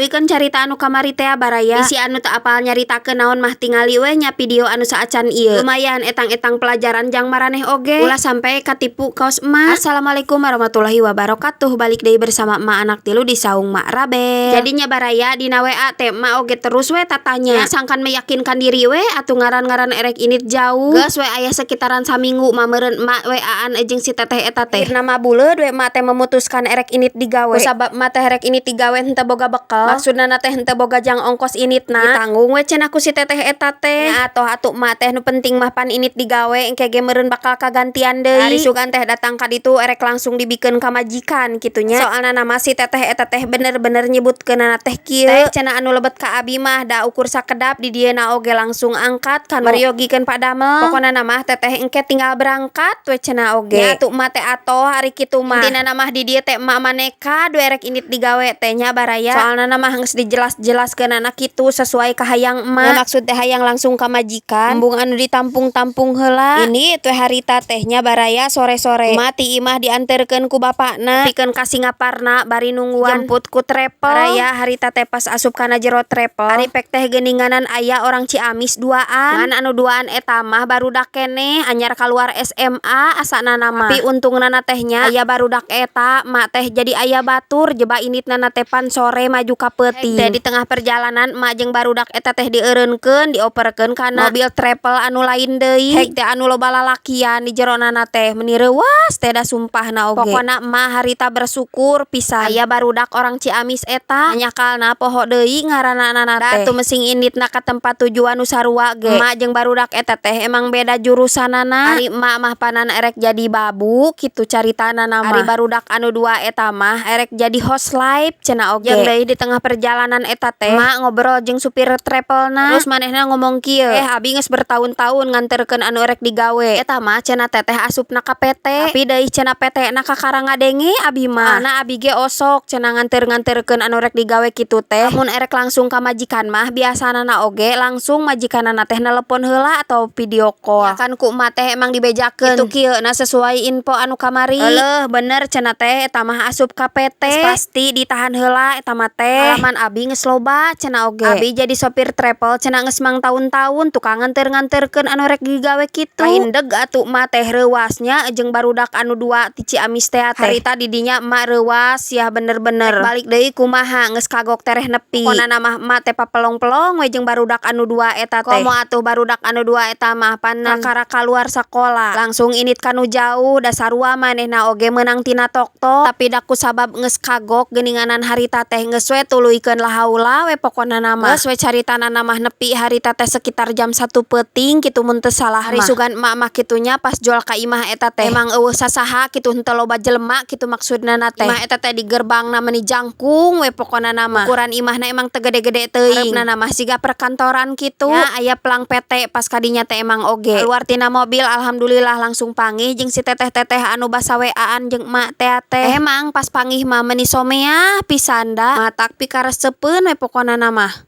Dituluykeun carita anu kamari tea, baraya. Bisi anu teu apal nyaritakeun naon mah, tingali we nya video anu saacan ieu. Lumayan etang-etang pelajaran jang maraneh oge. Ulah sampai katipu kaos emak. Assalamualaikum warahmatullahi wabarakatuh. Balik deui bersama emak anak tilu di saung Mak Rabel. Jadinya, baraya, dina WA teh emak oge terus we tatanya. Ya, sangkan meyakinkan diri we atuh, ngaran-ngaran erek init jauh. Geus we aya sekitaran saminggu mah meureun emak WA-an jeung si teteh eta teh. Akhirna mah buleud we emak teh memutuskan erek init digawe. Kusabab emak teh erek init digawe henteu boga bekal. Maksudna teh henteu boga jang ongkos initna. Ditanggung we cenah ku si teteh eta teh. Nya atoh atuh emak teh, nu penting mah pan init digawe, engke ge meureun bakal kagantian deui. Ari sugan teh datang ka ditu erek langsung dibikeun ka majikan kitu nya. Soalna nama si teteh eta teh bener-bener nyebutkeunana teh kieu. "Teh," cenah, "anu lebet ka abi mah da ukur sakedap di dieuna oge langsung angkat kan meryogikeun padamel. Pokona mah teteh engke tinggal berangkat we," cenah oge. Nya atuh emak teh atoh ari kitu mah. Intina mah di dieu teh emak mah nekat we erek init digawe teh nya, baraya. Soalna mah geus dijelas-jelaskeunana kitu sesuai kahayang emak. Nya maksud teh hayang langsung ka majikan. Embung anu ditampung-tampung heula. Ini teh harita teh nya, baraya, sore-sore. Emak ti imah dianterkeun ku bapakna pikeun ka Singaparna bari nungguan jemput ku travel. Baraya, harita teh pas asup kana jero travel. Ari pek teh geuninganan aya orang Ciamis duaan. Ngan anu duaan eta mah barudak keneh, anyar kaluar SMA asana mah. Tapi untungna teh nya aya barudak eta, emak teh jadi aya batur jeba initna teh pan sore maju ka peuting. Teh di tengah perjalanan emak jeung barudak eta teh dieureunkeun, dioperkeun kana mobil travel anu lain deui. Hek teh anu loba lalakian di jeronana teh, meuni reuwas teh da sumpahna oge. Pokona emak harita bersyukur pisan aya barudak orang Ciamis eta. Nyakalna poho deui ngaranana teh. Da atuh mesing initna ka tempat tujuan nu sarua ge. Emak jeung barudak eta teh emang beda jurusanana. Ari emak mah panan erek jadi babu kitu caritana mah. Ari barudak anu dua eta mah erek jadi host live cenah oge. Jeung deui di tengah perjalanan eta teh emak ngobrol jeung supir travelna. Terus manehna ngomong kieu, "Eh, abi geus bertahun-tahun nganterkeun anu erek digawe. Eta mah," cenah, "teteh asupna ka PT. Tapi deui," cenah, "PT na kakara ngadenge abi mah. Soalna abi ge osok," cenah, "nganter-nganterkeun anu rek digawe kitu teh. Lamun erek langsung ka majikan mah biasana oge langsung majikanana teh nelepon heula atau video call." Ya kan ku emak teh emang dibejakeun. Kitu kieu na sesuai info anu kamari. "Euleuh, bener," cenah teh, "eta mah asup ka PT. Pasti ditahan heula eta mah teh. Pengalaman abi geus loba," cenah oge. "Abi jadi sopir travel," cenah, "geus mangtaun-taun tukang nganter-nganterkeun anu rek digawe kitu." Kaindeg atuh emak teh reuwasnya jeung barudak anu dua ti Ciamis teh teh. Harita di dinya emak reuwas ya bener-bener. Rek balik deui kumaha, geus kagok tereh nepi. Pokona mah emak teh papelong-pelong we jeung barudak anu dua eta teh. Komo atuh barudak anu dua eta mah pan kakara kaluar sakola. Langsung init kanu jauh, da sarua manehna oge meunang tina tok-tok. Tapi da kusabab geus kagok geuninganan harita teh geus we tuluykeun la haula we pokona mah. Geus we caritana mah nepi harita teh sekitar jam 1 peuting kitu mun teu salah mah. Ari sugan emak mah kitu nya pas jol ka imah eta teh emang euweuh sasaha kitu, henteu loba jelema kitu maksudna teh. Imah eta teh di gerbangna meuni jangkung we pokona mah. Ukuran imahna emang teu gede-gede teuing. Hareupna mah siga perkantoran kitu. Nya aya plang PT pas kadinya teh emang oge. Keluar tina mobil, alhamdulillah langsung panggih jeung si teteh-teteh anu basa WA-an jeung emak teh teh. Emang pas panggih mah meuni someah pisan da. Matak pikaresepeun we pokona mah.